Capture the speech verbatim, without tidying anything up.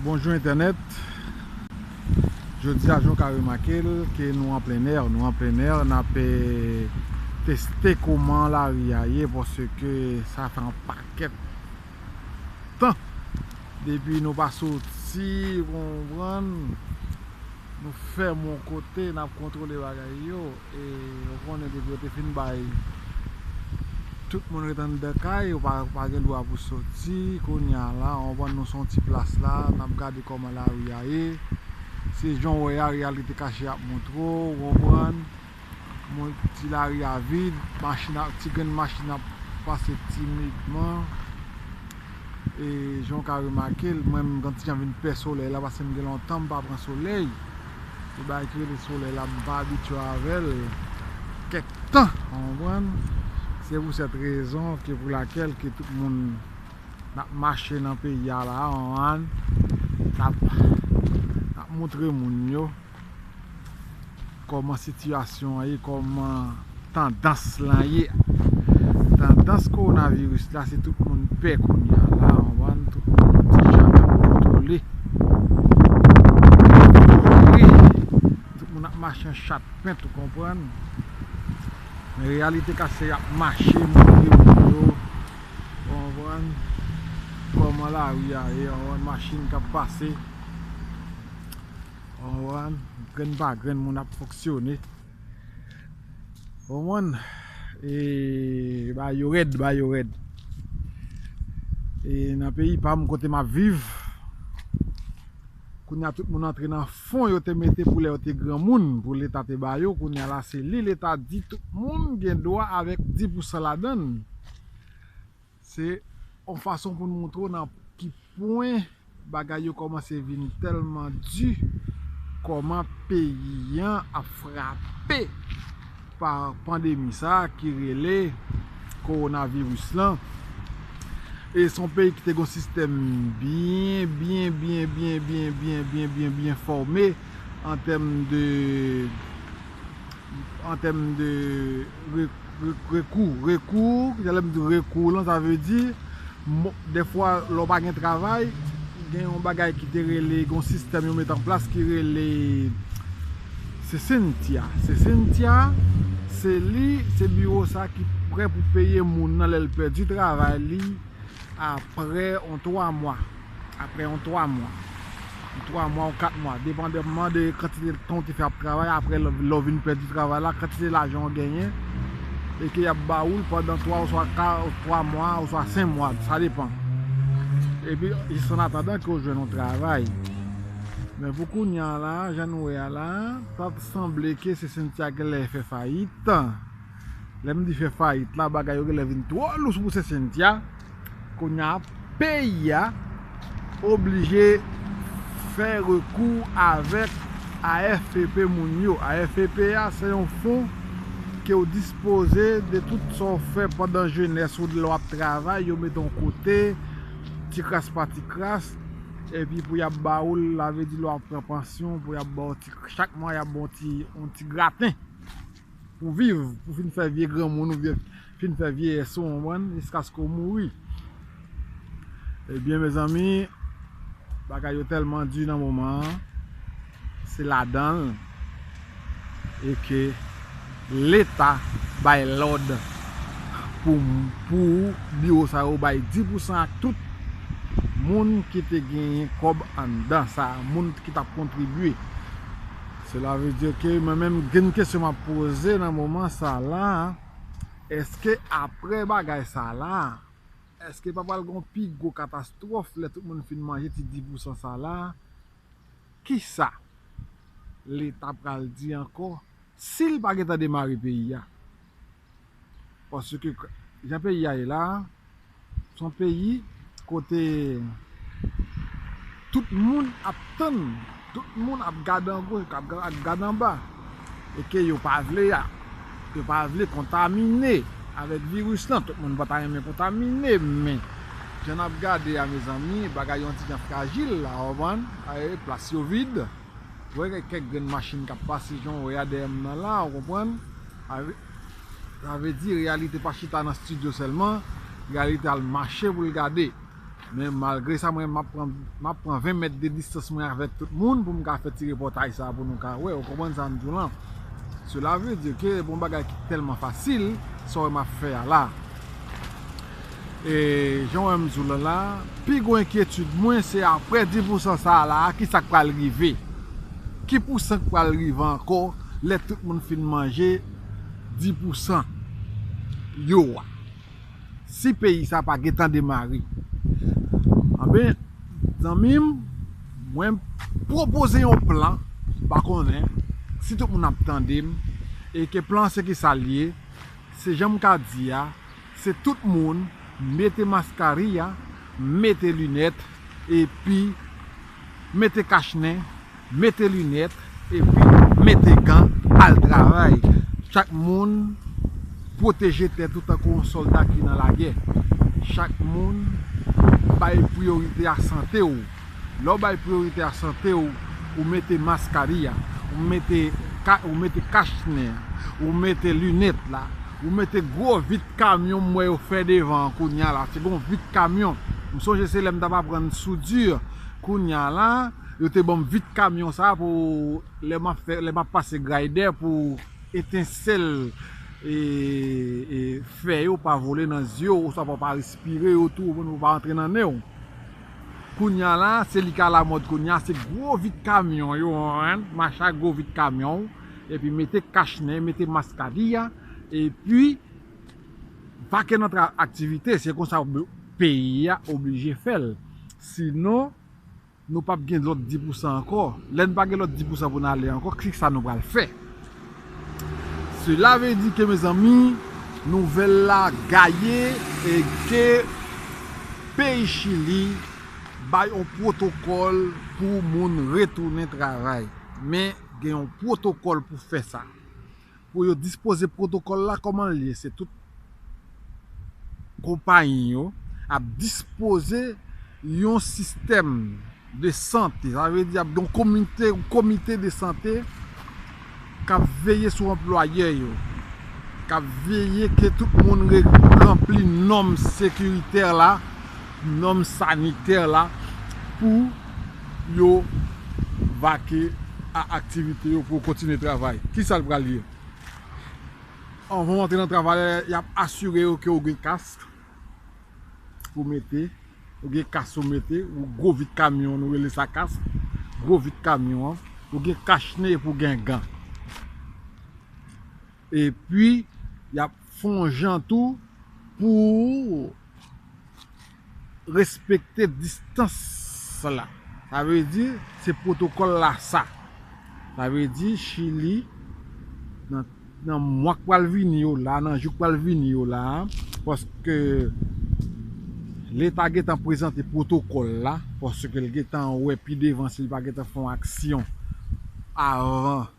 Bonjou entènèt. Jodi a, jan w ka remake l, ke nou an plen è, nou an plen è, n ap, eh, teste kòman lari a ye, paske sa fè yon pakèt tan depi nou pa soti, w konprann, nou fèmen yon kote, n ap kontwole bagay yo. E ou konnen depi yo te fin bay tout moun ret anndan kay, ou pa, pa gen dwa pou soti. Kounye a la, w konprann, nou se yon ti plas la, n ap gade kòman lari a ye. Se jan w wè a, reyalite kache ap montre w, ou konprann. Moun, ti lari a vid, machin ap, ti grenn machin ap pase timidman. E jan w ka remake l, mwen menm, m gen ti jan vin pè solèy la, paske m gen lontan m pa pran solèy. Se bagay ki rele solèy la, m pa abitye avè l kèk tan, w konprann? Se pou sèt rezon ke pou lakèl ke tout moun n ap mache nan peyi a la, w konprann? N ap, n ap montre moun yo kòman sitiyasyon an ye, kòman tandans lan ye. Tandans kowonaviris la, se tout moun pè kounye a la, w konprann? Tout moun yon ti jan ap kontwole. Wi, tout moun ap mache an chat pent, ou konprann? Men reyalite kache y ap mache, montre moun yo, w konprann? Kòman lari a ye, w konprann? Machin k ap pase. Konprann? Grenn pa grenn, moun ap fonksyone. Konprann? E ba yo rèd, ba yo rèd. E nan peyi pa m, kote m ap viv, kounye a tout moun antre nan fon yo te mete pou lè yo te granmoun, pou Leta te ba yo. Kounye a la, se li Leta di tout moun gen dwa avèk dis pousan ladan l. Se yon fason pou n montre w nan ki pwen bagay yo kòmanse vin tèlman di, kòman peyi an ap frape pa pandemi sa a ki rele kowonaviris lan. E se yon peyi ki te gen yon sistèm byen, byen, byen fòme an tèm de an tèm de re-, re-, rekou. Rekou, lè m di rekou lan, sa vle di, mo-, dèfwa, lè w pa gen travay, gen yon bagay ki te rele, gen yon sistèm yo met an plas ki rele Cessentia. Cessentia, se li, se biwo sa ki prè pou peye moun nan lè l pèdi travay li, apre yon twa mwa. Apre yon twa mwa. Yon twa mwa ou kat mwa. Depandaman de kantite tan w te fè ap travay, apre lè, lè w vin pèdi travay la, kantite lajan w genyen, e ke y ap ba ou l pandan twa oswa ka, twa mwa, oswa senk mwa, sa depan. Epi, jis an atandan ke w jwenn yon travay. Men pou kounye a la, jan nou wè a la, sa t sanble ke Cessentia genlè fè fayit. Lè m di fè fayit la, bagay yo genlè vin twò lous pou Cessentia. Kounye a, peyi a oblije fè rekou avèk A F P P moun yo. A F P P a, se yon fon ke w dispoze de tout sa w fè pandan jenès ou, lè w ap travay, yo mete yon kote, ti kras pa ti kras, epi pou y ap ba ou l, sa vle di lè w ap pran pansyon, pou y ap ba w ti, chak mwa, y ap ba w ti, yon ti graten pou viv, pou fin fè vye granmoun ou vye, fin fè vyeyès ou, w konprann, jiskaske w mouri. Ebyen, mezanmi, bagay yo tèlman di nan moman an, se ladan l e ke Leta bay lòd pou, pou biwo sa yo bay dis pousan ak tout moun ki te genyen kòb anndan sa, moun ki t ap kontribye. Sela vle di ke mwen menm, gen kesyon m ap poze nan moman sa la, èske apre bagay sa la, èske pa pral gen yon pi gwo katastwòf lè tout moun fin manje ti dis pousan sa la? Kisa Leta pral di ankò si l pa gentan demare peyi a? Paske k-, jan peyi a ye la, se yon peyi kote tout moun ap tann, tout moun ap gade an go, ap ga-, ap gade anba. E ke yo pa vle a, yo pa vle kontamine avèk viris lan. Tout moun pa ta renmen kontamine, men jan n ap gade a, mezanmi, bagay yo yon ti jan frajil la, w konprann? Ay, plas yo vid. Ou wè kèk grenn machin k ap pase, jan w wè a dèyè m nan la, w konprann? Sa vle, sa vle di, reyalite pa chita nan estidyo sèlman, reyalite al mache pou l gade. Men malgre sa, mwen, m ap pran, m ap pran ven mèt de distans mwen avèk tout moun pou m ka fè ti repòtaj sa pou nou ka wè. Ou konprann sa m di w lan? Cela veut dire ke bon bagay ki tèlman fasil, sa w wè m ap fè a la. E jan w wè m di w lan la, pi gwo enkyetid mwen, se apre dis pousan sa a la, ki sa k pral rive? Ki pousan k pral rive ankò lè tout moun fin manje dis pousan yo a? Si peyi sa pa gentan demare. Anben, zanmi m, mwen pwopoze yon plan, m pa konnen si tout moun ap tande m, e ke plan se ki sa l ye, se jan m ka di a, se tout moun mete maskarilla, mete linèt, epi mete kachnen, mete linèt, epi mete gan, al travay. Chak moun pwoteje tèt ou tankou yon sòlda ki nan lagè. Chak moun bay priyorite a sante w. Lè w bay priyorite a sante w, ou mete maskarilla, ou mete ka-, ou mete kachnen, ou mete linèt la, ou mete gwo vit kamyon m wè yo fè devan an kounye a la. Se gon vit kamyon. M sonje se lè m t ap aprann soudi kounye a la, yo te ban m vit kamyon sa pou lè m ap fè, lè m ap pase graydè pou etensèl e, e fè yo pa vole nan zye w, oswa pou pa respire yo tou, pou pa antre nan nen w. Kounye a la, se li k alamòd kounye a, se gwo vit kamyon yo, hein, mache ak gwo vit kamyon, epi mete kachnen, mete maskarilla, epi vake nan tra-, aktivite, se konsa ob-, peyi a oblije fè l. Sinon, nou p ap gen lòt dis pousan ankò. Lè n pa gen lòt dis pousan pou n ale ankò, ki sa nou pral fè? Cela veut dire que, mezanmi, nouvèl la gaye e ke peyi Chili bay yon pwotokòl pou moun retounen travay. Men gen yon pwotokòl pou fè sa. Pou yo dispoze pwotokòl la, kòman l ye? Se tout konpayi yo ap dispoze yon sistèm de sante. Sa vle di ap gen yon komite, yon komite de sante k ap veye sou anplwayè yo, k ap veye ke tout moun re-, ranpli nòm sekiritè la, nòm sanitè la, pou yo vake a aktivite yo, pou yo kontinye travay. Ki sa l pral ye? Anvan w antre nan travay la, y ap asire w ke w gen kask pou mete, ou gen kask pou mete, ou gwo vit kamyon, nou rele sa kask, gwo vit kamyon an, ou gen kachnen epi w gen gan. Epi, y ap fè yon jan tou pou respekte distans la. Sa vle di, se pwotokòl la sa. Sa vle di, Chili, nan, nan mwa k pral vini yo la, nan jou k pral vini yo la, paske Leta gentan prezante pwotokòl la, paske l gentan wè pi devan si l pa gentan fè yon aksyon avan